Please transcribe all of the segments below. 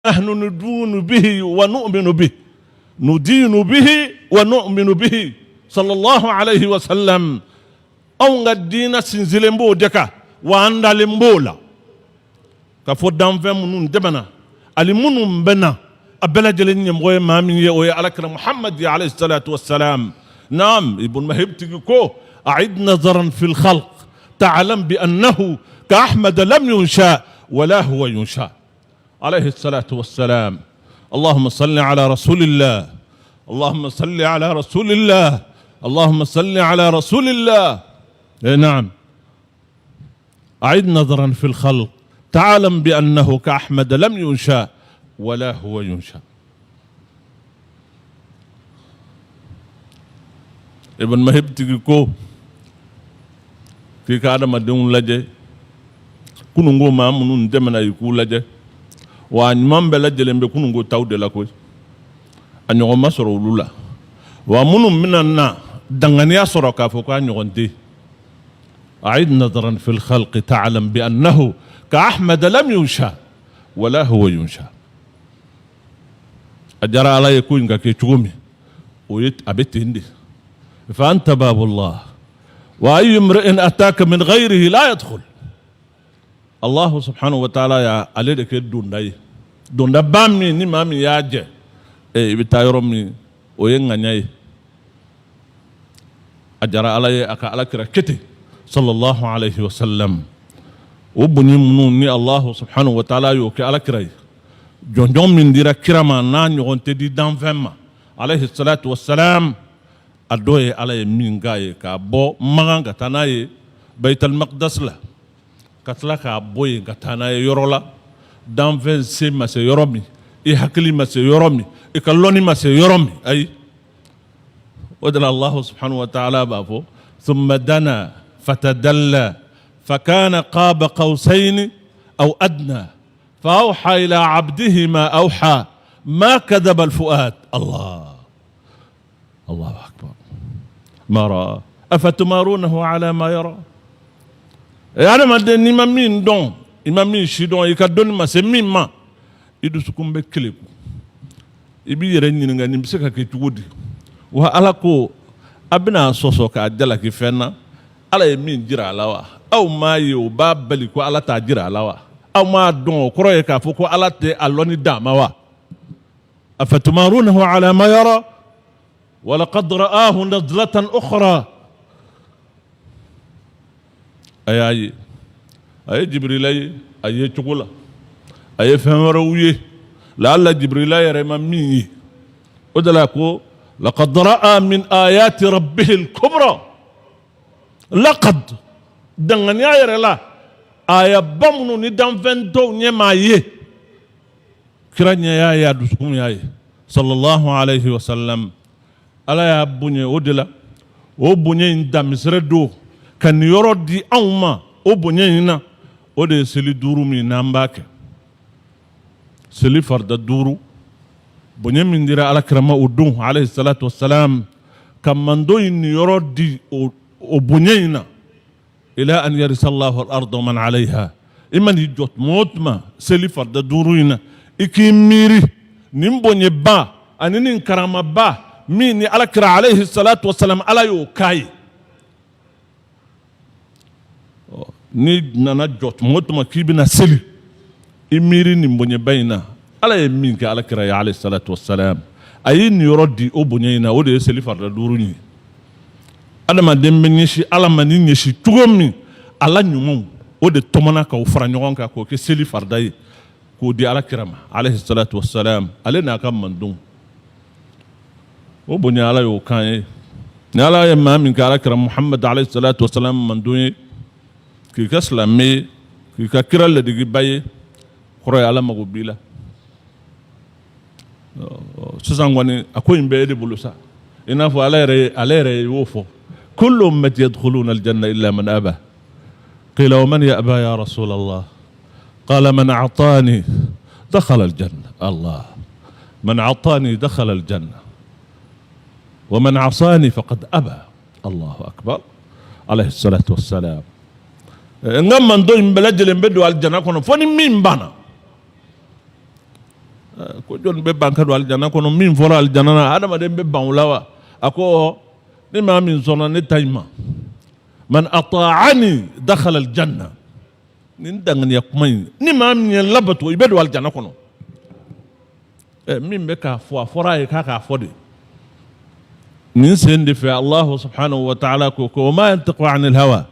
Nahnu nudinu bihi wa nu'minu bihi nudinu bihi wa nu'minu bihi sallallahu alayhi wa sallam. Anw ka diina sinsinlen b'o de kan, wa an dalen b'o la k'a fɔ danfɛn minnu tɛmɛna ani minnu bɛ na, a bɛɛ lajɛlen ɲɛmɔgɔ ye maa min ye, o ye alakira Muhamad ye alayhi salatu wassalam. Naam, Ibn Mahib tigi ko a'id nazaran fil khalq ta'lam bi annahu ka Ahmad lam yunsha wala huwa yunsha عليه الصلاة والسلام. اللهم صل على رسول الله، اللهم صل على رسول الله، اللهم صل على رسول الله. نعم، أعد نظرا في الخلق تعلم بأنه كأحمد لم ينشأ ولا هو ينشأ. Ibn Mahib tigi ko k'i ka adamadenw lajɛ, kununko maa minnu tɛmɛna, i k'u lajɛ, wa a ɲuman bɛɛ lajɛlen bɛ kununko taw de la koyi, a ɲɔgɔn ma sɔrɔ olu la, wa minnu bɛna na danganiya sɔrɔ k'a fɔ k'a ɲɔgɔn tɛ. A'id nazaran fil khalqi ta'lam bi annahu ka Ahmad lam yunsha wala huwa yunsha. A diyara Ala ye ko in ka kɛ cogo min, o ye a bɛ ten de. Fa anta babullah wa ayyu imri'in ataka min ghayrihi la yadkhul. Allah subhanahu wa ta'ala ya ale de kɛ donda ye, dondaba min ni maa min y'a jɛ, i bɛ taa yɔrɔ min, o ye ŋaɲa ye. A diyara Ala ye a ka ala kira kɛ ten sallallahu alayhi wa sallam. O bonya minnu ni Allah subhanahu wa ta'ala y'o kɛ ala kira ye, jɔnjɔn min dira kira ma n'a ɲɔgɔn tɛ di danfɛn ma alayhi salatu wa salam, a dɔ ye Ala ye min k'a ye k'a bɔ Makan ka taa n'a ye Baitul Maqdas la, ka tila k'a bɔ yen ka taa n'a ye yɔrɔ la danfɛn se ma se yɔrɔ min, i hakili ma se yɔrɔ min, i ka lɔnni ma se yɔrɔ min. Ayi, o de la Allah subhanahu wa ta'ala b'a fɔ thumma dana fatadalla fakana qaba qawsayn aw adna fa awha ila abdihi ma awha ma kadhaba alfuad. Allah, Allahu akbar. Ma ra'a afatumarunahu ala ma yara. Adamaden, n'i ma min dɔn, i ma min si dɔn, i ka dɔnni ma se min ma, i dusukun bɛ keleku, i b'i yɛrɛ ɲininka nin bɛ se ka kɛ cogo di. Wa Ala ko a bɛna sɔsɔ k'a jalaki fɛn na Ala ye min jira a la wa? Aw m'a ye, o b'a bali ko Ala t'a jira a la wa? Aw m'a dɔn, o kɔrɔ ye k'a fɔ ko Ala tɛ a lɔnni d'a ma wa? Afatumarunahu ala ma yara walaqad ra'ahu nazlatan ukhra. A y'a ye, a ye Jibirila ye a ye cogo la, a ye fɛn wɛrɛw ye laala Jibirila yɛrɛ ma min ye. O de la ko laqad ra'a min ayati rabbihi al-kubra. Laqad, danganiya yɛrɛ la, ayaba minnu ni danfɛn tɔw ɲɛ m'a ye, kira ɲɛ y'a ye, a dusukun y'a ye sallallahu alayhi wa sallam. Ala y'a bonya o de la, o bonya in damisɛrɛ don ka nin yɔrɔ di anw ma. O bonya in na, o de ye seli duuru min n'an b'a kɛ, seli farida duuru, bonya min dira ala kira ma o don alayhi salatu wasalam, ka mando in nin yɔrɔ di o bonya in na ila an yarisa Allahu al-arda wa man alayha. I man'i jɔ tuma o tuma seli farida duuru in na, i k'i miiri nin bonyaba ani nin karamaba min ni ala kira alayhi salatu wasalam Ala y'o k'a ye. N'i nana jɔ tuma o tuma k'i bɛna seli, i miiri nin bonyaba in na, Ala ye min kɛ ala kira ye alayhi salatu wasalam, a ye nin yɔrɔ di o bonya in na, o de ye seli farida duuru in ye. Adamaden bɛ ɲɛsin Ala ma ni ɲɛsin cogo min, ala ɲumanw o de tɔmɔna k'o fara ɲɔgɔn kan k'o kɛ seli farida ye k'o di ala kira ma alayhi salatu wasalam, ale n'a ka mandenw. O bonya Ala y'o kan ye. Ni Ala ye maa min kɛ ala kira Muhamad alayhi salatu wasalam mandon ye, k'i ka silamɛ ye, k'i ka kira ladigiba ye, kɔrɔ ye Ala mago b'i la. Sisan kɔni a ko in bɛ e de bolo sa, i n'a fɔ ala yɛrɛ, ale yɛrɛ y'o fɔ kullu ummati yadkhuluna aljanna illa man aba. Qila wa man ya'ba ya rasulallah? Qala man a'tani dakhala aljanna. Allah, man a'tani dakhala aljanna wa man asani faqad aba. Allahu akbar, alayhi salatu wassalam. N ka mando in bɛɛ lajɛlen bɛ don alijana kɔnɔ fo ni min banna. Ko jɔni bɛ ban ka don alijana kɔnɔ? Min fɔra alijana na, adamaden bɛ ban o la wa? A ko ni maa min sɔnna ne ta in ma, man ata'ani dakhala aljanna, nin danganiya kuma in, ni maa min ye labato, i bɛ don alijana kɔnɔ. Min bɛ k'a fɔ, a fɔra a ye k'a k'a fɔ de. Nin sen de fɛ Allahu subhanahu wa ta'ala ko wa ma yantiqu anil hawa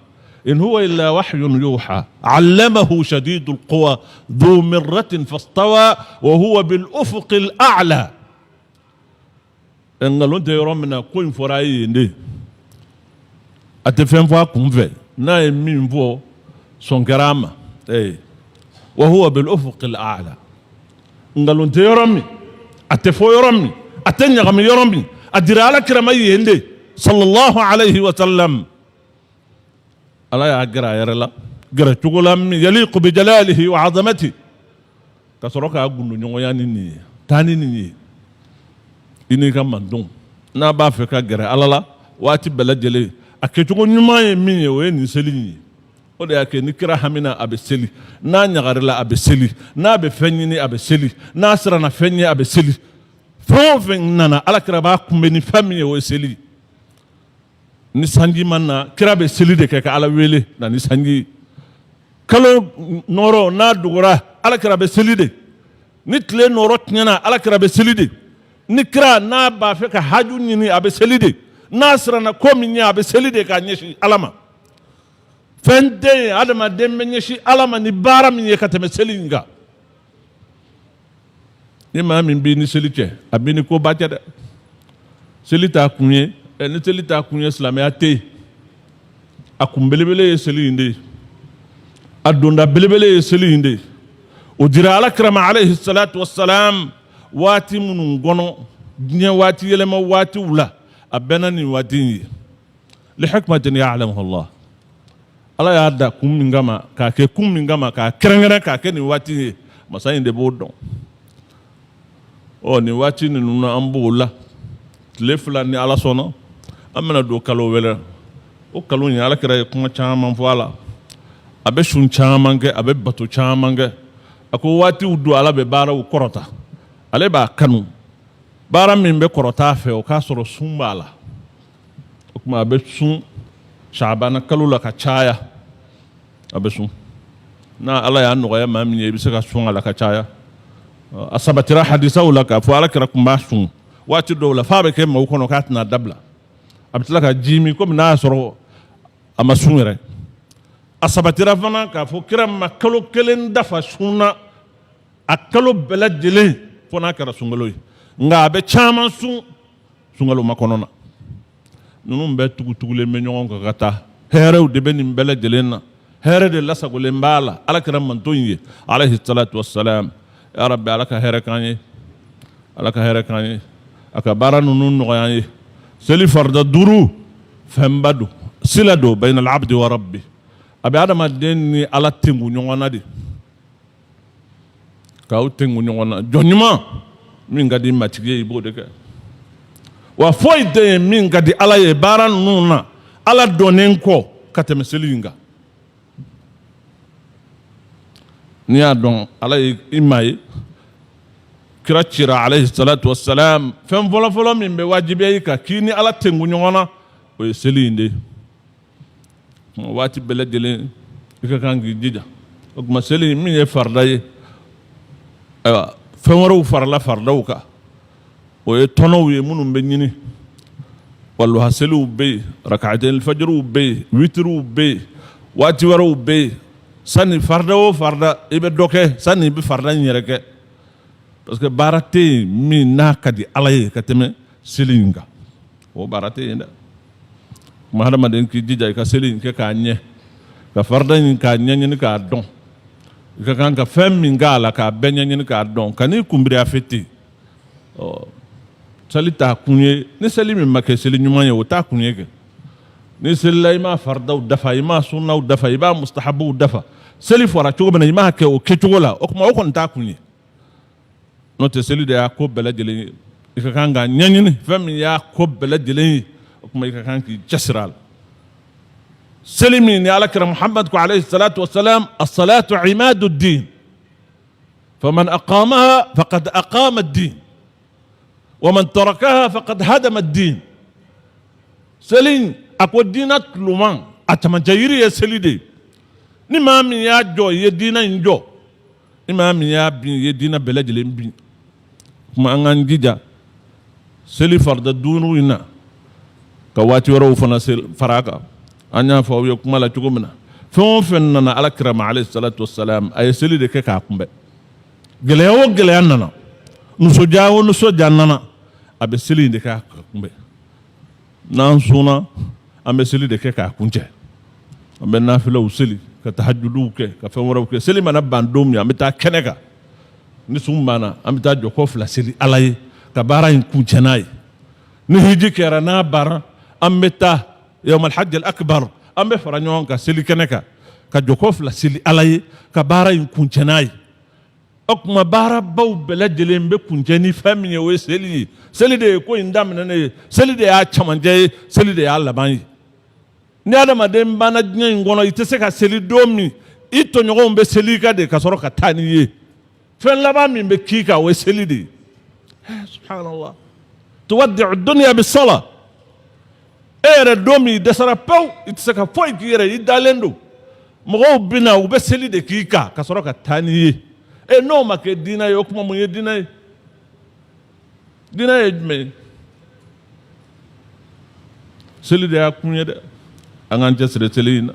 in huwa illa wahyun yuha allamahu shadidul quwa dhu mirratin fastawa wa huwa bil ufuqil a'la. Nkalon tɛ yɔrɔ min na, ko in fɔra a ye yen de. A tɛ fɛn fɔ a kun fɛ, n'a ye min fɔ, sɔn kɛra a ma. Wa huwa bil ufuqil a'la, nkalon tɛ yɔrɔ min, a tɛ fɔ yɔrɔ min, a tɛ ɲagami yɔrɔ min, a dira ala kira ma yen de, sallallahu alayhi wa sallam. Ala y'a gɛrɛ a yɛrɛ la gɛrɛ cogo la min yaliqu bi jalalihi wa azamati, ka sɔrɔ k'a gundo ɲɔgɔnya ni nin ye, taa ni nin ye i n'i ka mantonw. N'a b'a fɛ ka gɛrɛ ala la waati bɛɛ lajɛlen, a kɛcogo ɲuman ye min ye, o ye nin seli in ye. O de y'a kɛ ni kira hamina, a bɛ seli, n'a ɲagarila, a bɛ seli, n'a bɛ fɛn ɲini, a bɛ seli, n'a siranna fɛn ɲɛ, a bɛ seli. Fɛn o fɛn nana, ala kira b'a kunbɛn ni fɛn min ye, o ye seli. Ni sanji ma na, kira bɛ seli de kɛ ka ala wele na ni sanji. Kalo nɔɔrɔ n'a dogora, ala kira bɛ seli de. Ni tile nɔɔrɔ tiɲɛna, ala kira bɛ seli de. Ni kira n'a b'a fɛ ka haju ɲini, a bɛ seli de. N'a siranna ko min ɲɛ, a bɛ seli de k'a ɲɛsin ala ma. Fɛn tɛ yen adamaden bɛ ɲɛsin ala ma ni baara min ye ka tɛmɛ seli in kan. Ni maa min b'i ni seli cɛ, a b'i ni koba cɛ dɛ. Seli t'a kun ye. Ni seli t'a kun ye, silamɛya tɛ yen. A kun belebele ye seli in de ye, a donda belebele ye seli in de ye. O dira ala kira ma alayhi salatu wasalam waati minnu kɔnɔ, diɲɛ waati yɛlɛma waatiw la, a bɛnna nin waati in ye. Lihikmatin ya'lamuha Allah, ala y'a da kun min kama, k'a kɛ kun min kama, k'a kɛrɛnkɛrɛn k'a kɛ nin waati ye, masa in de b'o dɔn. Ɔ, nin waati ninnu na, an b'o la tile 2, ni ala sɔnna, an bɛna don kalo wɛrɛ. O kalo in, ala kira ye kuma caman fɔ a la. A bɛ sun caman kɛ, a bɛ bato caman kɛ. A ko waatiw don ala bɛ baaraw kɔrɔta, ale b'a kanu baara min bɛ kɔrɔta a fɛ, o k'a sɔrɔ sun b'a la. O tuma a bɛ sun sabana kalo la ka caya. A bɛ sun n'a ala y'a nɔgɔya maa min ye, i bɛ se ka sun a la ka caya. A sabatira hadisaw la k'a fɔ ala kira tun b'a sun waati dɔw la f'a bɛ kɛ maaw kɔnɔ k'a tɛna dabila, a bɛ tila ka ji min komi n'a y'a sɔrɔ a ma sun yɛrɛ. A sabatira fana k'a fɔ kira ma kalo kelen dafa sun na, a kalo bɛɛ lajɛlen, fo n'a kɛra sunkalo ye, nka a bɛ caman sun sunkalo makɔnɔ na. Ninnu bɛɛ tugutugulen bɛ ɲɔgɔn kan ka taa. Hɛrɛw de bɛ nin bɛɛ lajɛlen na, hɛrɛ de lasagolen b'a la ala kira manton ye alayhi salatu wassalam. Ya rabbi, ala ka hɛrɛ k'an ye, ala ka hɛrɛ k'an ye, a ka baara ninnu nɔgɔya an ye. Seli farida 5, fɛnba don, sila don bayna al-abdi wa rabbi. A bɛ adamaden ni ala tengu ɲɔgɔn na de, k'aw tengu ɲɔgɔn na. Jɔn ɲuman, min ka di matigi ye, i b'o de kɛ. Wa foyi tɛ yen min ka di ala ye baara ninnu na, ala dɔnnen kɔ, ka tɛmɛ seli in kan. N'i y'a dɔn ala ye i maa ye, kira cira alayhi salatu wassalam, fɛn fɔlɔfɔlɔ min bɛ wajibiya i kan k'i ni ala tengu ɲɔgɔn na, o ye seli in de ye. Waati bɛɛ lajɛlen i ka kan k'i jija. O tuma seli min ye farida ye, ayiwa, fɛn wɛrɛw farala faridaw kan, o ye tɔnɔw ye minnu bɛ ɲini. Waluha seliw bɛ yen, rakatɛni fajiriw bɛ yen, witiriw bɛ yen, waati wɛrɛw bɛ yen. Sani farida o farida, i bɛ dɔ kɛ sani i bɛ farida in yɛrɛ kɛ, parce que baara tɛ yen min n'a ka di ala ye ka tɛmɛ seli in kan. O baara tɛ yen dɛ. Kuma hadamaden k'i jija i ka seli in kɛ k'a ɲɛ, ka farida in k'a ɲɛɲini k'a dɔn, i ka kan ka fɛn min k'a la k'a bɛɛ ɲɛɲini k'a dɔn, ka n'i kunbiri a fɛ ten. Ɔ, seli t'a kun ye. Ni seli min ma kɛ seli ɲuman ye, o t'a kun ye kɛ. Ni selila, i m'a faridaw dafa, i m'a sunnaw dafa, i b'a mustahabuw dafa, seli fɔra cogo min na, i m'a kɛ o kɛcogo la, o tuma o kɔni t'a kun ye. N'o tɛ, seli de y'a ko bɛɛ lajɛlen ye. I ka kan k'a ɲɛɲini, fɛn min y'a ko bɛɛ lajɛlen ye, o tuma i ka kan k'i cɛsiri a la. Seli min ni alakira Muhammad ko alayhi salatu wasalam, as-salatu imadu din. Faman aqamaha faqad aqama ad-din wa man tarakaha faqad hadama ad-din. Seli, a ko diina tuloma a camancɛ yiri ye seli de ye. Ni maa min y'a jɔ, i ye diina in jɔ. Ni maa min y'a bin, i ye diina bɛɛ lajɛlen bin. Kuma an k'an jija seli farida duuru in na, ka waati wɛrɛw fana fara a kan. An y'a fɔ aw ye kuma la cogo min na, fɛn o fɛn nana ala kira ma alayhi salatu wasalam, a ye seli de kɛ k'a kunbɛn. Gɛlɛya o gɛlɛya nana, nisɔndiya o nisɔndiya nana, a bɛ seli in de kɛ k'a kunbɛn. N'an sunna, an bɛ seli de kɛ k'a kuncɛ. An bɛ nafilaw seli, ka tahajuduw kɛ, ka fɛn wɛrɛw kɛ. Seli mana ban don min, an bɛ taa kɛnɛ kan. Ni sun banna, an bɛ taa jɔko fila seli ala ye ka baara in kuncɛ n'a ye. Ni hiji kɛra, n'a banna, an bɛ taa yawmal hajj al akbar, an bɛ fara ɲɔgɔn kan seli kɛnɛ kan ka jɔko fila seli ala ye ka baara in kuncɛ n'a ye. O tuma baarabaw bɛɛ lajɛlen bɛ kuncɛ ni fɛn min ye, o ye seli ye. Seli de ye ko in daminɛ ye, seli de y'a cɛmancɛ ye, seli de y'a laban ye. Ni adamaden banna diɲɛ in kɔnɔ, i tɛ se ka seli don min, i tɔɲɔgɔnw bɛ seli i kan de ka sɔrɔ ka taa n'i ye. Fɛn laban min bɛ k'i kan, o ye seli de ye. Subhanallah, tuwaddi'u dunya bis-sala. E yɛrɛ, don min i dɛsɛra pewu, i tɛ se ka foyi k'i yɛrɛ, i dalen don, mɔgɔw bɛ na, u bɛ seli de k'i kan ka sɔrɔ ka taa n'i ye. E, n'o ma kɛ diinɛ ye, o tuma mun ye diinɛ ye? Diinɛ ye jumɛn ye? Seli de y'a kun ye dɛ. An k'an cɛsiri seli in na.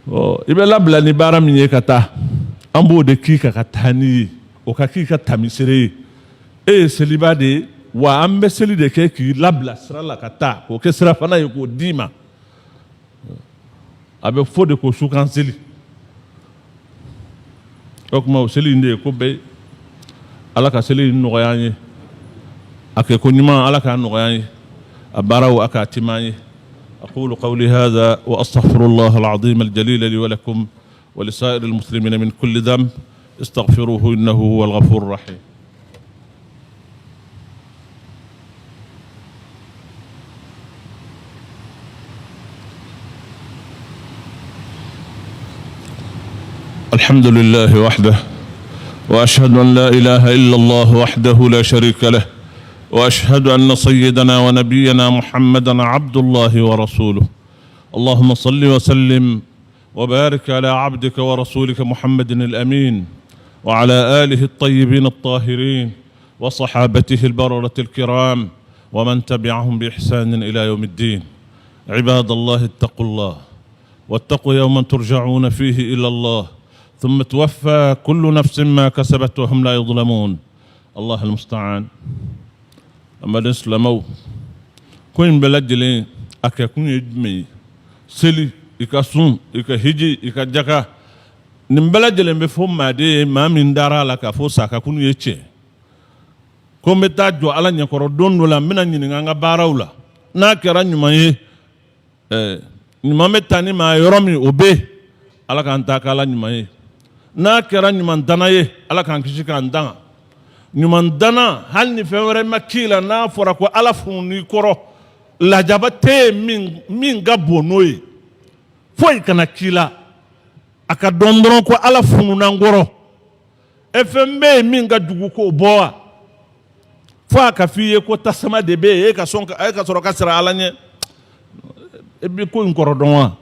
Ɔ, i bɛ labila ni baara min ye ka taa, an b'o de k'i kan ka taa n'i ye, o ka k'i ka tamisere ye. E ye seliba de ye wa? An bɛ seli de kɛ k'i labila sira la ka taa, k'o kɛ sira fana ye k'o d'i ma. A bɛ fɔ de ko sukan seli. O tuma o seli in de ye ko bɛɛ ye. Ala ka seli in nɔgɔya an ye, a kɛ ko ɲuman, Ala k'a nɔgɔya an ye, a baaraw a k'a tima an ye. أقول قولي هذا وأستغفر الله العظيم الجليل لي ولكم ولسائر المسلمين من كل ذنب، استغفروه إنه هو الغفور الرحيم. الحمد لله وحده، واشهد ان لا اله الا الله وحده لا شريك له، واشهد ان سيدنا ونبينا محمدا عبد الله ورسوله. اللهم صل وسلم وبارك على عبدك ورسولك محمد الامين، وعلى اله الطيبين الطاهرين، وصحابته البرره الكرام، ومن تبعهم باحسان الى يوم الدين. عباد الله، اتقوا الله، واتقوا يوما ترجعون فيه الى الله، ثم توفى كل نفس ما كسبت وهم لا يظلمون. الله المستعان. An baden silamɛw, ko in bɛɛ lajɛlen a kɛkun ye jumɛn ye? Seli, i ka sun, i ka hiji, i ka jaka, nin bɛɛ lajɛlen bɛ fɔ maaden ye, maa min dara a la k'a fɔ sa ka kunu ye tiɲɛ, ko n bɛ taa jɔ Ala ɲɛkɔrɔ don dɔ la, n bɛna ɲininka n ka baaraw la. N'a kɛra ɲuman ye, ɲuman bɛ taa ni maa yɔrɔ min, o bɛ yen. Ala k'an ta k'ala ɲuman ye. N'a kɛra ɲuman dana ye, Ala k'an kisi k'an danga ɲuman dana. Hali ni fɛn wɛrɛ ma k'i la, n'a fɔra ko Ala funun'i kɔrɔ, lajaba tɛ yen min ka bon n'o ye. Foyi kana k'i la, a ka dɔn dɔrɔn ko Ala fununna n kɔrɔ. E, fɛn bɛ yen min ka jugu k'o bɔ wa? Fo a ka f'i ye ko tasuma de bɛ yen, e ka sɔn, e ka sɔrɔ ka siran Ala ɲɛ. E bɛ ko in kɔrɔ dɔn wa?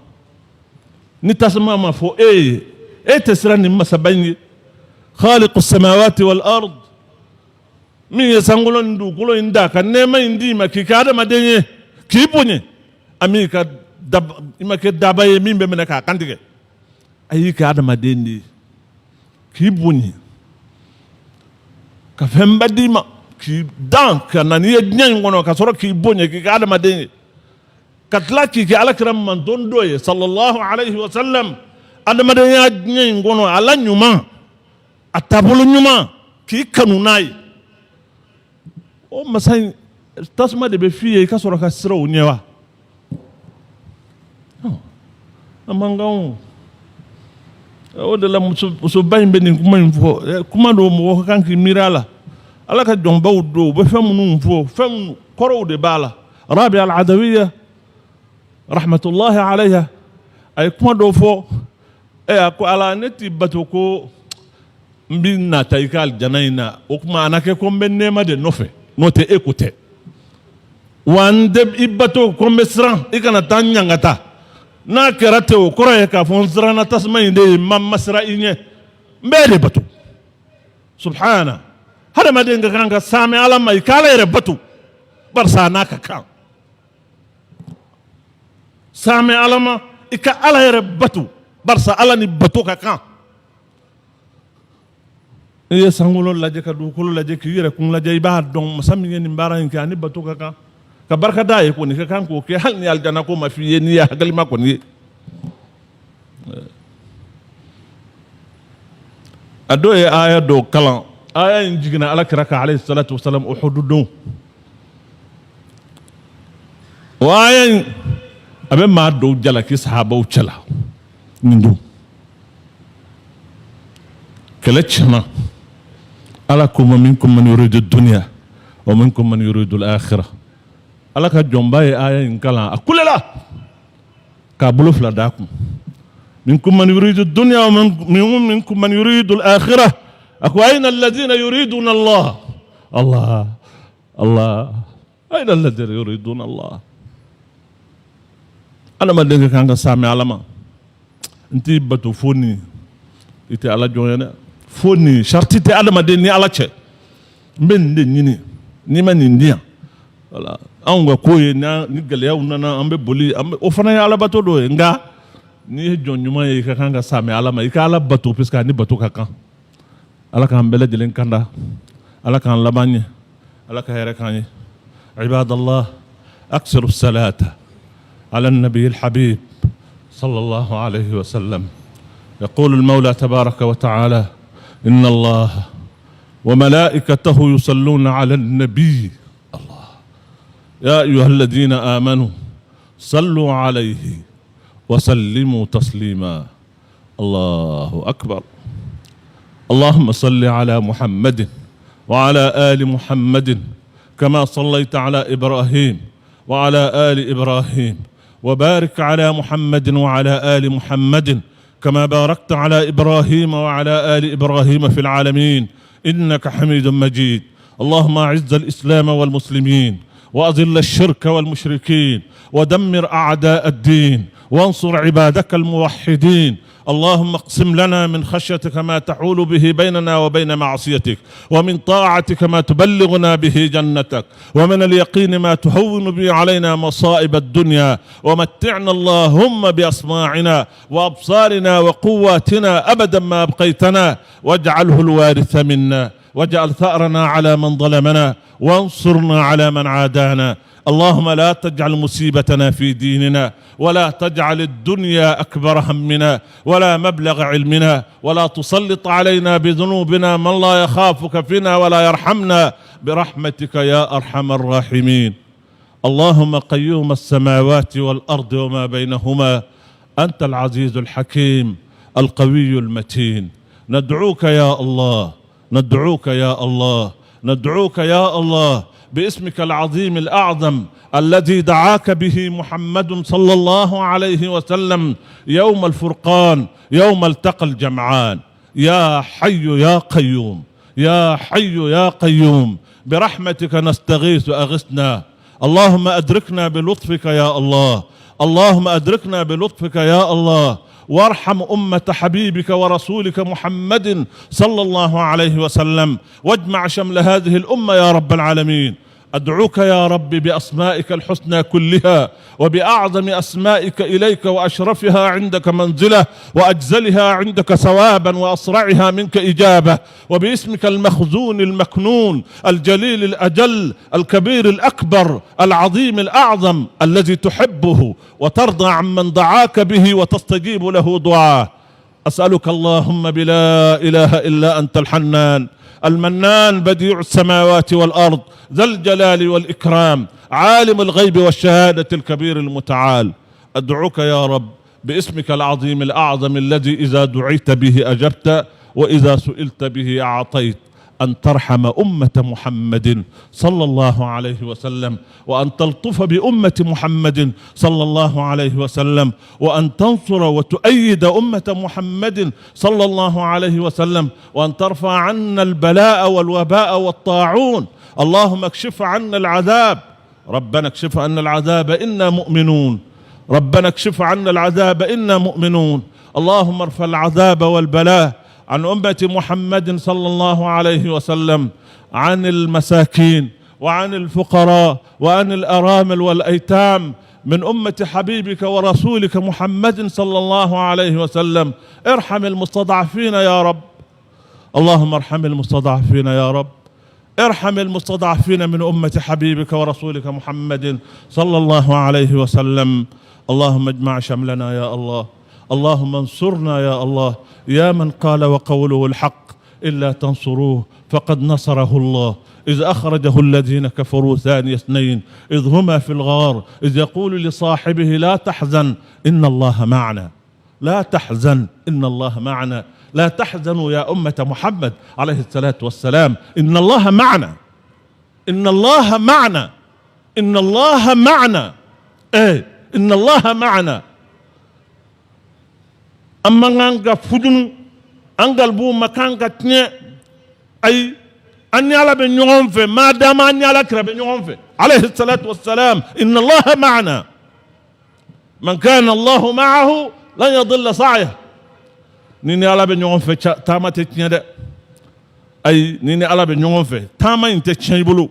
Ni tasuma ma fɔ e ye, e tɛ siran nin masaba in ye, khaliqu samawati wal ard, min ye sankolo ni dugukolo in da, ka nɛɛma in d'i ma, k'i kɛ adamaden ye, k'i bonya, a m'i ka i ma kɛ daba ye min bɛ minɛ k'a kantigɛ. A y'i kɛ adamaden de ye, k'i bonya, ka fɛnba d'i ma, k'i dan ka na n'i ye diɲɛ in kɔnɔ, ka sɔrɔ k'i bonya, k'i kɛ adamaden ye, ka tila k'i kɛ alakira mantɔn dɔ ye, sallallahu alaihi wa sallam. Adamadenya diɲɛ in kɔnɔ, a la ɲuman, a taabolo ɲuman, k'i kanu n'a ye. O masa in, tasuma de bɛ f'i ye, i ka sɔrɔ ka siran o ɲɛ wa? A man kan. O de la musoba in bɛ nin kuma in fɔ. Kuma don, mɔgɔ ka kan k'i miiri a la. Ala ka jɔnbaw don, u bɛ fɛn minnu fɔ, fɛn kɔrɔw de b'a la. Rabi al-Adawiya rahmatullahi alayha, a ye kuma dɔ fɔ. Ɛ, a ko Ala, ne t'i bato ko N bɛ nata i ka alijana in na, o tuma a na kɛ ko n bɛ nɛɛma de nɔfɛ, n'o tɛ e ko tɛ. Wa n tɛ i bato ko n bɛ siran i kana taa n ɲangata. N'a kɛra ten, o kɔrɔ ye k'a fɔ n siranna tasuma in de ye, n ma siran i ɲɛ, n b'e de bato. Subhana, hadamaden ka kan ka saamɛ Ala ma, i k'Ala yɛrɛ bato, barisa a n'a ka kan. Saamɛ Ala ma, i ka Ala yɛrɛ bato, barisa Ala ni bato ka kan. N'i ye sankolo lajɛ ka dugukolo lajɛ k'i yɛrɛ kun lajɛ, i b'a dɔn masa min ye nin baara in kɛ, a ni bato ka kan, ka barika d'a ye kɔni ka kan k'o kɛ, hali ni alijana ko ma f'i ye, n'i ye hakilima kɔni ye. A dɔw ye aya dɔw kalan. Aya in jiginna Ala kira kan alayhi salatu wasalam Uhudu don. O aya in a bɛ maa dɔw jalaki sahabaw cɛla nin don. Kɛlɛ tiɲɛna, Ala ko ma minkum man yuridu dunya wa minkum man yuridu al-akhirah. Ala ka jɔnba ye aya in kalan, a kulela k'a bolo fila d'a kun. Minkum man yuridu dunya wa minkum man yuridu al-akhirah. A ko ayna alladhina yuriduna Allah, Allah, Allah, ayna alladhina yuriduna Allah. Adamaden ka kan ka saamɛ Ala ma. N t'i bato fo ni i tɛ Ala jɔn ye dɛ, fo ni sariti tɛ adamaden ni Ala cɛ. N bɛ nin de ɲini, n'i ma nin di yan, wala anw ka ko ye. Ni gɛlɛyaw nana, an bɛ boli, an bɛ, o fana ye alabato dɔ ye. Nka n'i ye jɔn ɲuman ye, i ka kan ka saamɛ Ala ma, i ka Ala bato, parce que a ni bato ka kan. Ala k'an bɛɛ lajɛlen kanda, Ala k'an laban ɲɛ, Ala ka hɛrɛ k'an ye. Ibadallah, aksiru salata ala nabi alhabib sallallahu alayhi wa sallam. يقول المولى تبارك وتعالى: إن الله وملائكته يصلون على النبي الله يا أيها الذين آمنوا صلوا عليه وسلموا تسليما. الله أكبر. اللهم صل على محمد وعلى آل محمد كما صليت على إبراهيم وعلى آل إبراهيم، وبارك على محمد وعلى آل محمد كما باركت على إبراهيم وعلى آل إبراهيم في العالمين إنك حميد مجيد. اللهم أعز الإسلام والمسلمين، وأذل الشرك والمشركين، ودمر أعداء الدين، وانصر عبادك الموحدين. اللهم اقسم لنا من خشيتك ما تحول به بيننا وبين معصيتك، ومن طاعتك ما تبلغنا به جنتك، ومن اليقين ما تهون به علينا مصائب الدنيا. ومتعنا اللهم بأسماعنا وأبصارنا وقواتنا أبدا ما أبقيتنا، واجعله الوارث منا، واجعل ثأرنا على من ظلمنا، وانصرنا على من عادانا. اللهم لا تجعل مصيبتنا في ديننا، ولا تجعل الدنيا أكبر همنا ولا مبلغ علمنا، ولا تسلط علينا بذنوبنا من لا يخافك فينا ولا يرحمنا، برحمتك يا أرحم الراحمين. اللهم قيوم السماوات والأرض وما بينهما، أنت العزيز الحكيم القوي المتين. ندعوك يا الله، ندعوك يا الله، ندعوك يا الله باسمك العظيم الأعظم الذي دعاك به محمد صلى الله عليه وسلم يوم الفرقان، يوم التقى الجمعان. يا حي يا قيوم، يا حي يا قيوم، برحمتك نستغيث أغثنا. اللهم أدركنا بلطفك يا الله، اللهم أدركنا بلطفك يا الله، وارحم أمة حبيبك ورسولك محمد صلى الله عليه وسلم، واجمع شمل هذه الأمة يا رب العالمين. أدعوك يا رب بأسمائك الحسنى كلها، وبأعظم أسمائك إليك، وأشرفها عندك منزلة، وأجزلها عندك ثوابا، وأسرعها منك إجابة، وباسمك المخزون المكنون الجليل الأجل الكبير الأكبر العظيم الأعظم الذي تحبه وترضى عمن دعاك به وتستجيب له دعاه. أسألك اللهم بلا إله إلا أنت الحنان المنان بديع السماوات والأرض ذا الجلال والإكرام عالم الغيب والشهادة الكبير المتعال. أدعوك يا رب باسمك العظيم الأعظم الذي إذا دعيت به أجبت وإذا سئلت به أعطيت، أن ترحم أمة محمد صلى الله عليه وسلم، وأن تلطف بأمة محمد صلى الله عليه وسلم، وأن تنصر وتؤيد أمة محمد صلى الله عليه وسلم، وأن ترفع عنا البلاء والوباء والطاعون. اللهم اكشف عنا العذاب، ربنا اكشف عنا العذاب إنا مؤمنون، ربنا اكشف عنا العذاب إنا مؤمنون. اللهم ارفع العذاب والبلاء عن أمة محمد صلى الله عليه وسلم، عن المساكين وعن الفقراء وعن الأرامل والأيتام من أمة حبيبك ورسولك محمد صلى الله عليه وسلم. ارحم المستضعفين يا رب، اللهم ارحم المستضعفين يا رب، ارحم المستضعفين من أمة حبيبك ورسولك محمد صلى الله عليه وسلم. اللهم اجمع شملنا يا الله، اللهم انصرنا يا الله، يا من قال وقوله الحق، إلا تنصروه فقد نصره الله إذ أخرجه الذين كفروا ثاني اثنين إذ هما في الغار إذ يقول لصاحبه لا تحزن إن الله معنا، لا تحزن إن الله معنا، لا تحزنوا يا أمة محمد عليه الصلاة والسلام، إن الله معنا، إن الله معنا، إن الله معنا، إيه إن الله معنا. أما نانغا فدن أنغال بو مكان كتني أي أني على بن يوم في ما دام أني على كرا بن يوم في عليه الصلاة والسلام إن الله معنا، من كان الله معه لن يضل سعيه. نيني على بن يوم في تاما تتني ده أي نيني على بن يوم في تاما إنت تشي بلو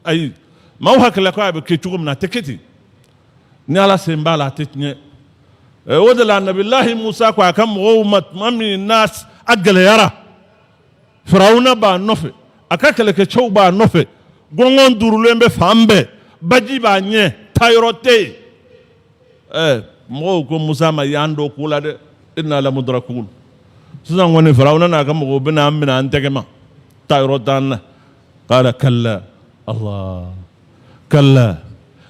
أي ما هو هكذا كأب كتشوم نتكتي ني على سيمبالا تتني. ودل النبي الله موسى كوا كم غومت مامي الناس أجل يرى فرعون با نوفي أكاكل كتشو با نوفي غونغون دورلين بفامبه باجي با نيه تايروتي مو كو موسى ما ياندو كولا ده إنا لمدركون سيزان وني فرعون نا كم غوبنا أمنا أنتكما تايروتان. قال كلا الله كلا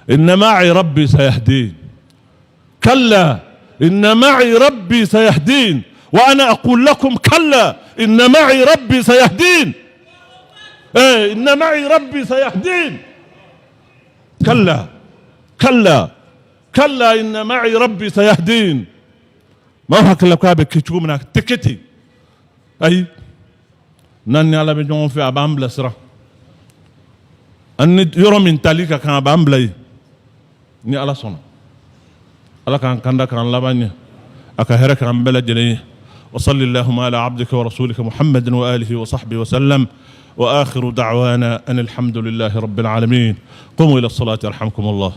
إن معي ربي سيهدين، كلا إن معي ربي سيهدين، وأنا أقول لكم كلا إن معي ربي سيهدين، إيه إن معي ربي سيهدين، كلا كلا كلا إن معي ربي سيهدين. ما هو كلا كابك كتشومنا تكتي أي ناني على بنجون في أبام بلسرة أن يرى من تاليكا كان أبام بلاي ني على صنع الله كان كندا كان لبنيا أكهرك كان بلد جنيه. وصلي اللهم على عبدك ورسولك محمد وآله وصحبه وسلم، وآخر دعوانا أن الحمد لله رب العالمين. قوموا إلى الصلاة يرحمكم الله.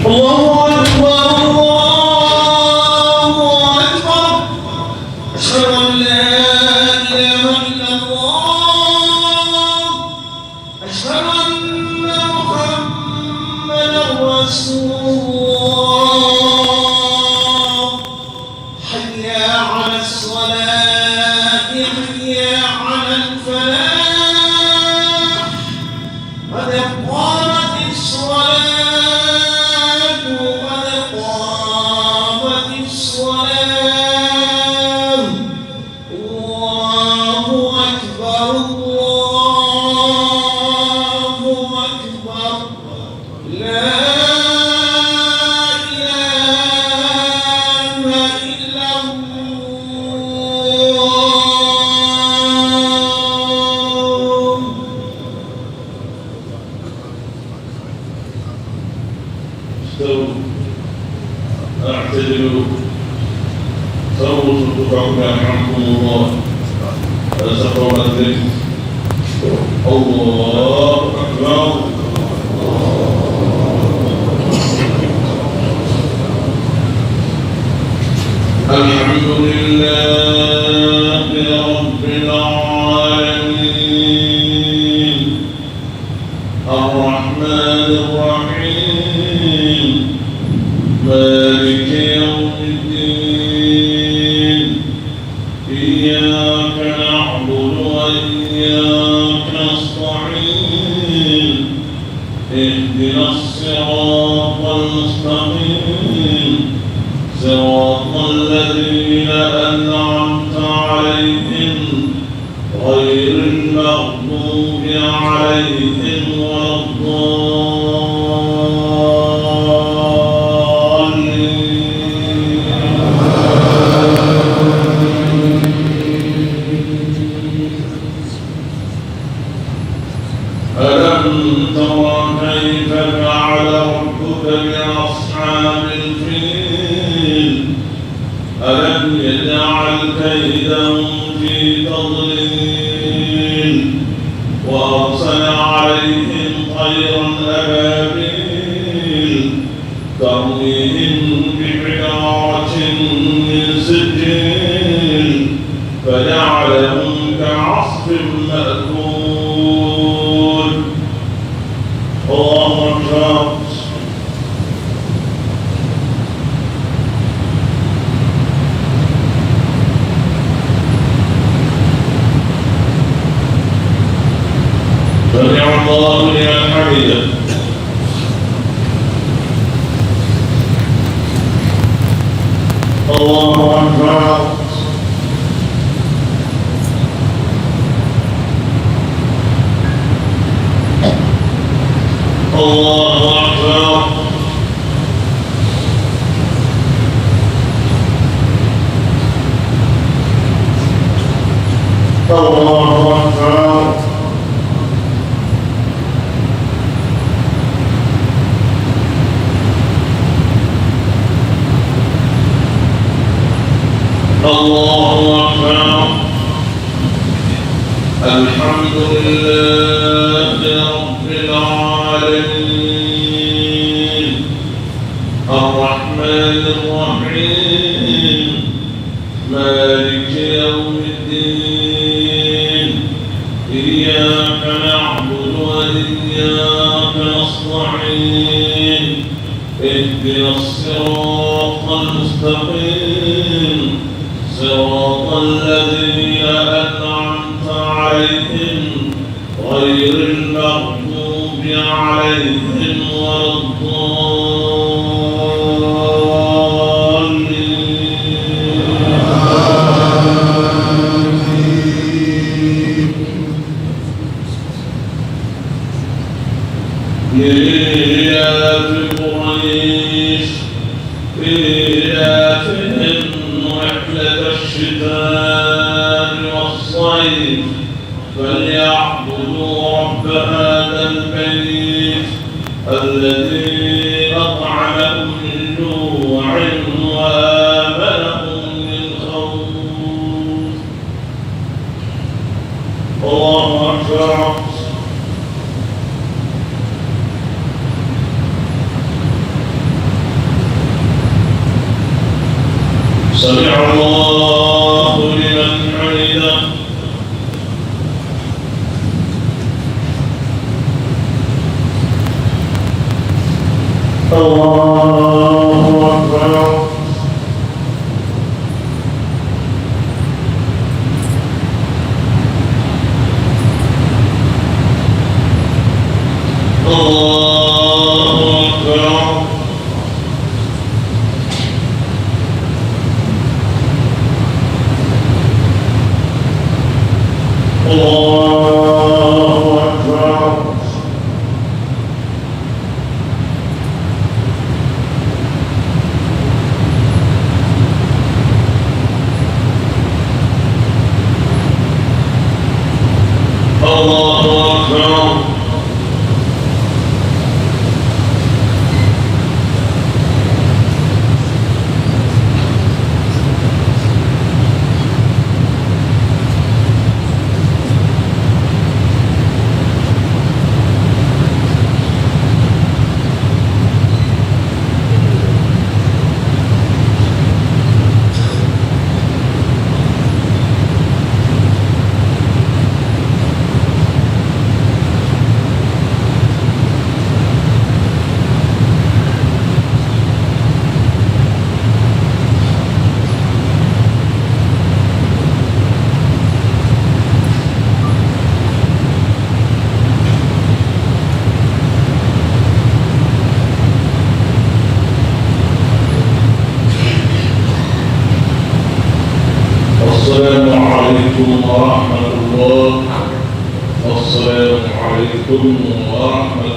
الله أكبر. الحمد لله رب العالمين الرحمن الرحيم مالك يوم الدين إياك نعبد وإياك نستعين اهدنا الصراط المستقيم صراط الذين أنعمت عليهم غير المغضوب عليهم ولا الضالين. ألم تر كيف فعل ربك بأصحاب الفيل؟ ألم يجعل كيدهم في تضليل وأرسل عليهم طيرا أبابيل ترميهم بحجارة من سجيل فجعلهم كعصف مأكول. الله أكبر. سمع الله لمن حمده. الله أكبر. الله أكبر. الله أكبر. الله أكبر. الحمد لله رب العالمين الرحمن الرحيم مالك يوم الدين إياك نعبد وإياك نستعين اهدنا الصراط المستقيم صراط الذين أنعمت عليهم غير المغضوب عليهم ولا الضالين. لإيلاف قريش إيلافهم رحلة الشتاء والصيف فليعبدوا رب هذا البيت الذي أطعمهم من جوع وآمنهم من خوف. الله أكبر. سمع الله لمن حمده. الله أكبر. الله أكبر. ورحمة الله. السلام عليكم ورحمة.